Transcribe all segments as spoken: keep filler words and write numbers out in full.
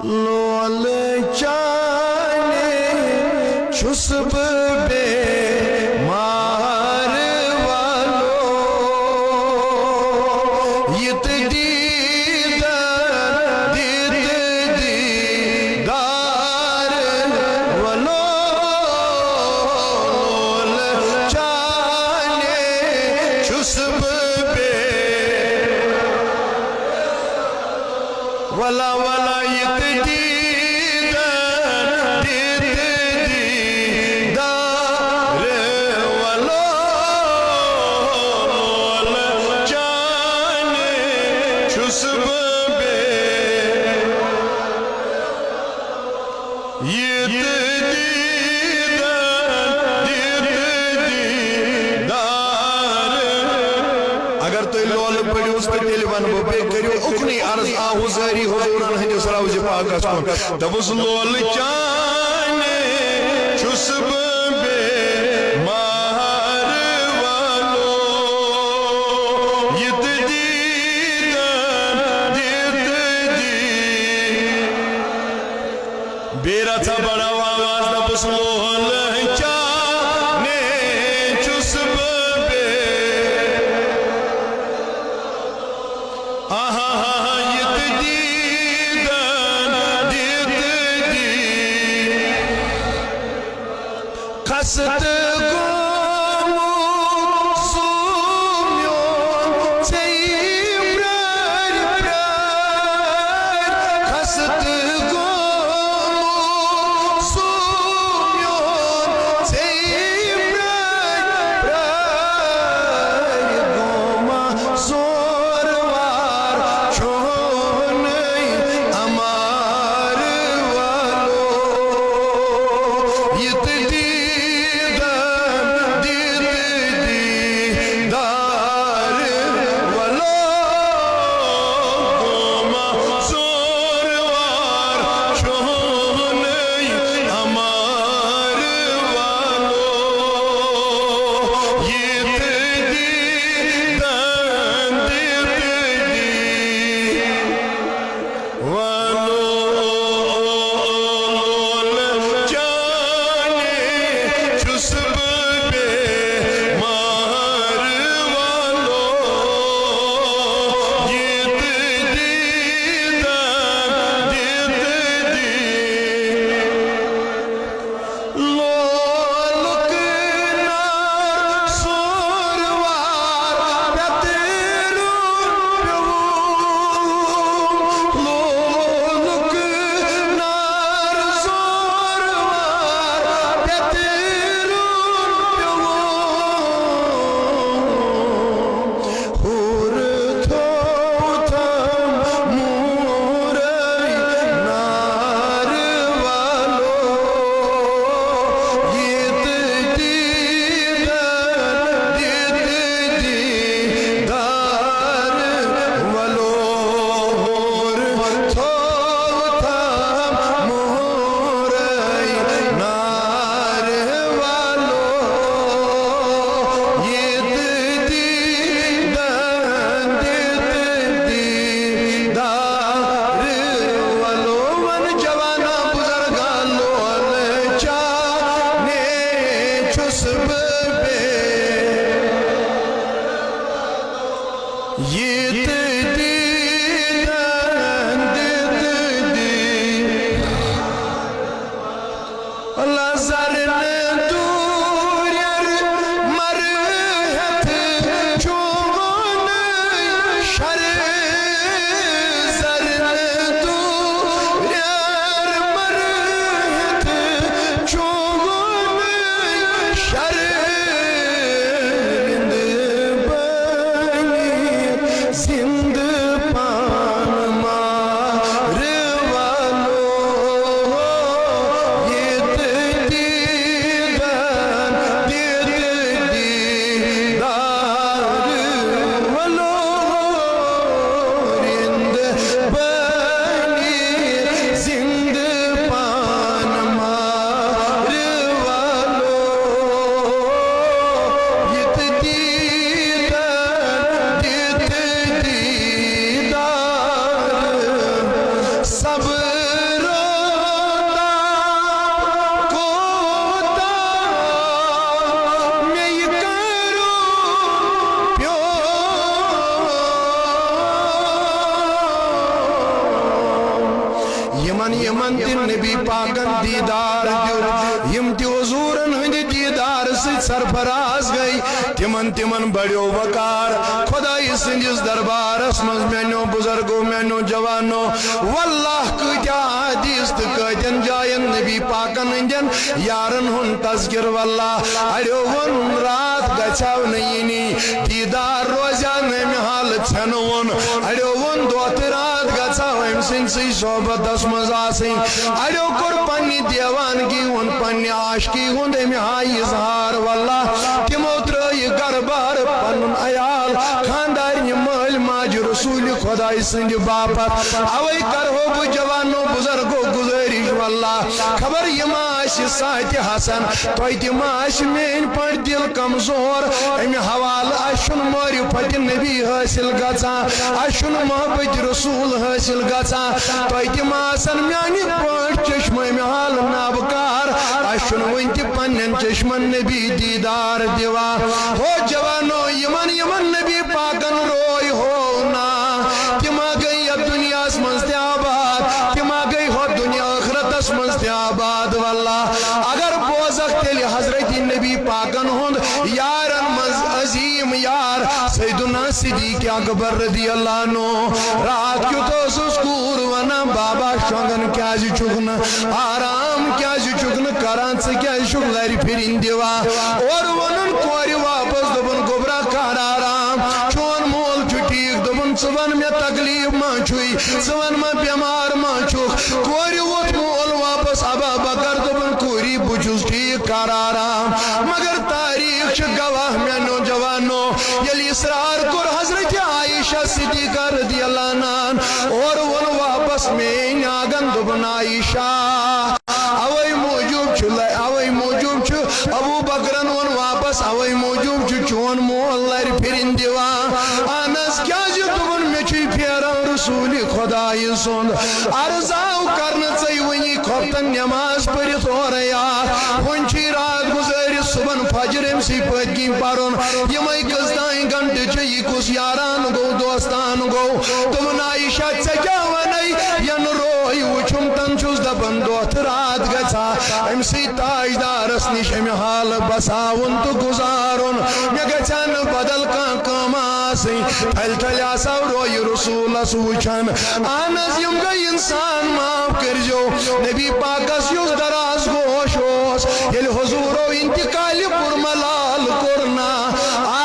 لولہٕ چانہِ چھُس بہٕ بیمار والو، یہِ تہٕ دیٖدن دِتہٕ دیٖدار والو۔ لولہٕ چانہِ چھُس بہٕ بے ولا ولا یہِ تہٕ دیٖدن دِتہٕ دیٖدار والو۔ لولہٕ چانہِ چھُس بہٕ بے یہِ تہٕ دیٖدن دِتہٕ دیٖدار۔ اگر تُہۍ لولہٕ پٔرِو تہٕ تیٚلہِ وَنہٕ بہٕ، بیٚیہِ کٔرِو اُکنُے عرض، آ حضاری حضوٗرن ہٕنٛدِس روضہِ پاکس کُن۔ دوٚپُس، لولہٕ چانہِ چھُس بہٕ بیمار والو، یہِ تہٕ دیٖدن دِتہٕ دیٖدن۔ بیٚیہِ رژھا بڑاو آواز، دوٚپُس، لولہٕ چانہِ چھُس بہٕ بے آہا، یہِ تہٕ دیٖدن دِتہٕ دیٖدن۔ خستہٕ گوٚمُت سُہ میون ژیٚیہِ پرٛارِ پرٛارِ۔ خستہٕ گوٚمُت سُہ میون ژیٚیہِ پرٛارِ پرٛارِ۔ گوٚمہ زور وار چھُنہٕ اَمار والو۔ یہِ تہٕ دیٖدن یِمن، یِمن تہِ نبی پاکن دیٖدار دیُت، یِم تہِ حضوٗرن ہٕنٛدِ دیٖدار سۭتۍ سرفراز گٔے، تِمن، تِمن بڑیو وقار۔ خۄدایہِ سٕنٛدِس دربارس منٛز میٛانیو بُزرگو، میٛانیو جوانو، واللہ کۭتیٛاہ احادیث تہٕ کۭتٮ۪ن جاین نبی پاکن ہٕنٛدٮ۪ن یارن ہُنٛد تذکر۔ واللہ اڑیو ووٚن راتھ گژھیو نہٕ یِنی، دیٖدار روزیو نہٕ امہِ حالہٕ ژھٮ۪نہٕ ووٚن۔ اڑیو ووٚن دۄہ تہٕ راتھ گژھیو أمۍ سٕنٛدسٕے صحبتس منٛز آسٕنۍ۔ اڑیو کوٚر پننہِ دیوانگی ہُنٛد، پننہِ عاشقی ہُنٛد امہِ آیہِ اظہار۔ واللہ تِمو ترٛٲو یہِ گرٕ بار، پنُن عیال، خاندارنہِ، مٲلۍ ماجہِ رسول خۄداے سٕنٛدِ باپتھ۔ اوے کرہو بہٕ جوانو بُزرگو گُزٲرِش، واللہ خبر یہِ ما آسہِ ساعتِ حسن، تۄہہِ تہِ ما آسہِ میٛٲنۍ پٲٹھۍ دِل کمزور۔ امہِ حوالہٕ اَسہِ چھُنہٕ معرفت نبی حٲصِل گژھان، اَسہِ چھُنہٕ محبت رسول حٲصِل گژھان۔ تۄہہِ تہِ ما آسن میٛانہِ پٲٹھۍ چشمہٕ امہِ حالہٕ نابکار، اَسہِ چھُنہٕ وُنہِ تہِ پننٮ۪ن چشمن نبی دیٖدار دِوان۔ ہو جوانو، یِمن، یِمن نبی پاکن روے ہو نا، تِم ما گٔے یتھ دُنیاہس منٛز تہِ آباد، تِم ما گٔے ہۄتھ دُنیا ٲخرتس منٛز تہِ آباد۔ واللہ اگر بوزکھ تیٚلہِ حضرت نبی پاکن ہُنٛد یارن منٛز عظیم یار سیدنا صدیق اکبر رضی اللہ عنہ۔ راتھ کیُتھ اوسُس کوٗر ونان، بابا شۄنٛگان کیٛازِ چھُکھ نہٕ، آرام کیٛازِ چھُکھ نہٕ کران، ژٕ کیٛازِ چھُکھ لرِ پھِرِنۍ دِوان؟ اورٕ ووٚنُن کورِ واپس، دوٚپُن، گوٚبرا کر آرام، چون مول چھُ ٹھیٖک۔ دوٚپُن، ژٕ وَن مےٚ تکلیٖف ما چھُے، ژٕ وَن ما بٮ۪مار ما چھُکھ؟ کورِ ووٚتھ مول واپس، ابا بکر دوٚپُن، کوٗری بہٕ چھُس ٹھیٖک، کر آرام۔ مگر تاریخ چھِ گواہ میٛانیو جوانو، ییٚلہِ اصرار کوٚر حضرت عائشہ صدیقہ رضی اللہ عنہَن، اورٕ ووٚن واپس میٛٲنۍ آنگن، دوٚپُن، عائشہ، اوے موٗجوٗب چھُ لہ-، اوے موٗجوٗب چھُ ابو بکرن ووٚن واپس، اوے موٗجوٗب چھُ چون مول لرِ پھِرِنۍ دِوان۔ اہن حظ، کیازِ؟ دوٚپُن، مےٚ چھُے پھیران رسول خۄدایہِ سُنٛد۔ عرض آو کرنہٕ، ژَے وٕنی کھۄفتن نٮ۪ماز پٔرِتھ اورَے آکھ۔ وۄنۍ چھُے راتھ گُزٲرِتھ، صُبحن فجر أمۍ سٕے پٔتۍ کِنۍ پرُن۔ یِمَے کٔژ تام گھنٹہٕ چھِ، یہِ کُس یاران گوٚو، دوستان گوٚو؟ دوٚپُن، عائشہ، ژےٚ کیٛاہ وَنَے؟ یَنہٕ روے وُچھُم تَنہٕ چھُس دَپان، دۄہ تہٕ راتھ گژھِ ہا أمۍ سٕے تاجدارس نِش امہِ حالہٕ بساوُن تہٕ گُزارُن۔ مےٚ گژھِ ہا نہٕ بدل کانٛہہ کٲم آسٕنۍ۔ تھلہِ تھلہِ آسہٕ ہاو روے رسولس وُچھان۔ اہن حظ، یِم گٔے انسان، معاف کٔرۍزیو۔ نبی پاکس یُس دراز گوش اوس، ییٚلہِ حضوٗرو انتقالہِ پُرملال کوٚر نا،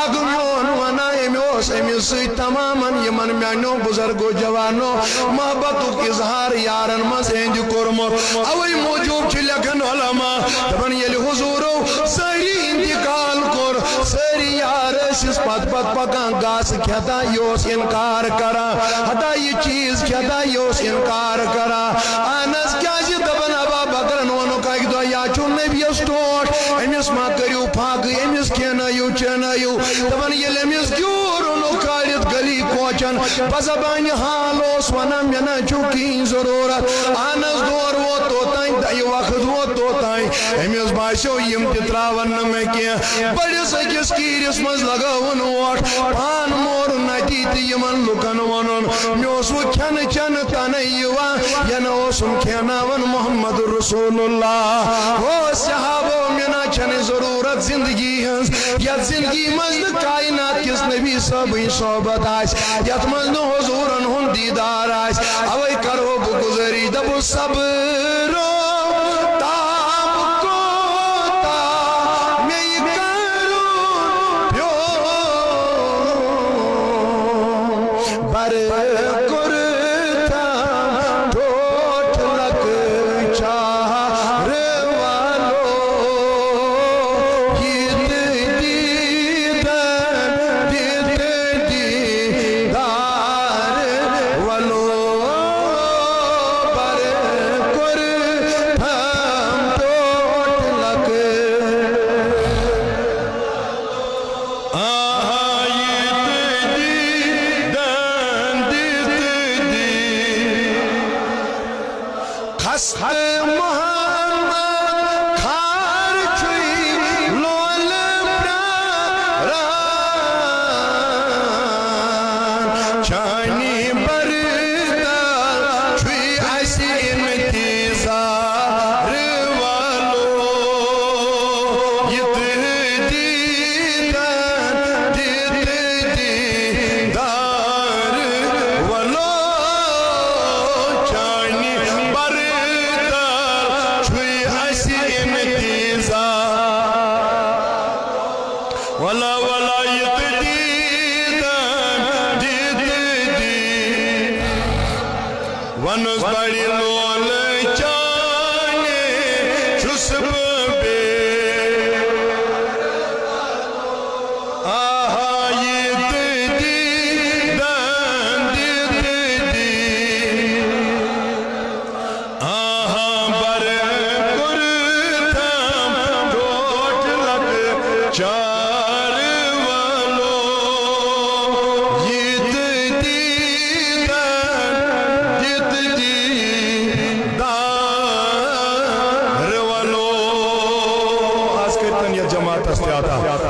اکھ میون ونان، أمۍ اوس أمِس سۭتۍ تمامن یِمن میانیو بزرگو جوانو محبتُک اظہار یارن منٛز أہنٛدِ کوٚرمُت۔ اوے موٗجوٗب چھِ لیکھان علماء، دپان ییٚلہِ حضوٗرو سٲری انتقال کوٚر، سٲری یار ٲسِس پتہٕ پتہٕ پکان، گاسہٕ کھٮ۪تھ یہِ اوس انکار کران، ہتا یہِ چیٖز کھٮ۪تھ یہِ اوس انکار کران۔ اہن حظ، کیازِ؟ دپان ابا بکرن ووٚنُکھ اکہِ دۄہ، یا چھُ نبیس ٹوٹھ، أمِس ما کٔرِو فاقہٕ، أمِس کھینٲیِو چینٲیِو۔ دپان ییٚلہِ أمِس گیوٗر اوٚنُکھ کھٲلِتھ گلی کوچن، بزبانہِ حال اوس ونان، مےٚ نہ چھُ کِہیٖنۍ ضروٗرت۔ اہن حظ، دور ووت توٚتام، دَہہِ وقت ووت توٚتام۔ أمِس باسیو، یِم تہِ ترٛاون نہٕ مےٚ کینٛہہ۔ بٔڑِس أکِس کیٖرِس منٛز لگٲوٕن اوٹ، پان مورُن اَتی تہٕ یِمن لُکن ووٚنُن، مےٚ اوس وۄنۍ کھٮ۪نہٕ چٮ۪نہٕ تَنَے یِوان، یَنہٕ اوسُم کھٮ۪ناوان محمد رسول اللہ۔ ہو صحابو، مےٚ نہ چھَنہٕ ضروٗرت زندگی ہٕنٛز، یَتھ زندگی منٛز نہٕ کائنات کِس نبی صٲبٕنۍ صحبت آسہِ، یَتھ منٛز نہٕ حضوٗرن ہُنٛد دیٖدار آسہِ۔ اوے کرو بہٕ گُزٲرِش، دپو صبرو تاب کوتاہ مےٚ یہِ کرُن پیوٚو۔ بر کوٚرتھم ٹوٹھ لۄکچار والو، یہِ تہِ دیٖدن دِتھ دیٖدار ولو، بر کوٚرتھم ٹوٹھ لۄکچار۔ آہا، یہِ تہِ دیٖدن دِتھ دیٖدار۔ خستہٕ محمد خار چھُے لولہٕ پرٛاران۔ چانی بردل چھُے اَسہِ اِن لولہٕ چانہِ چھُس بہٕ بے۔ آہا، یہِ تہٕ دیٖدن دِتھ دی۔ آہا، بر کوٚرتھم ٹوٹھ لۄکچار والو۔ یہِ تہٕ دیٖدن دِتھ دیٖدار والو۔ از کٔرۍتن یتھ جماعتس تہِ عطا۔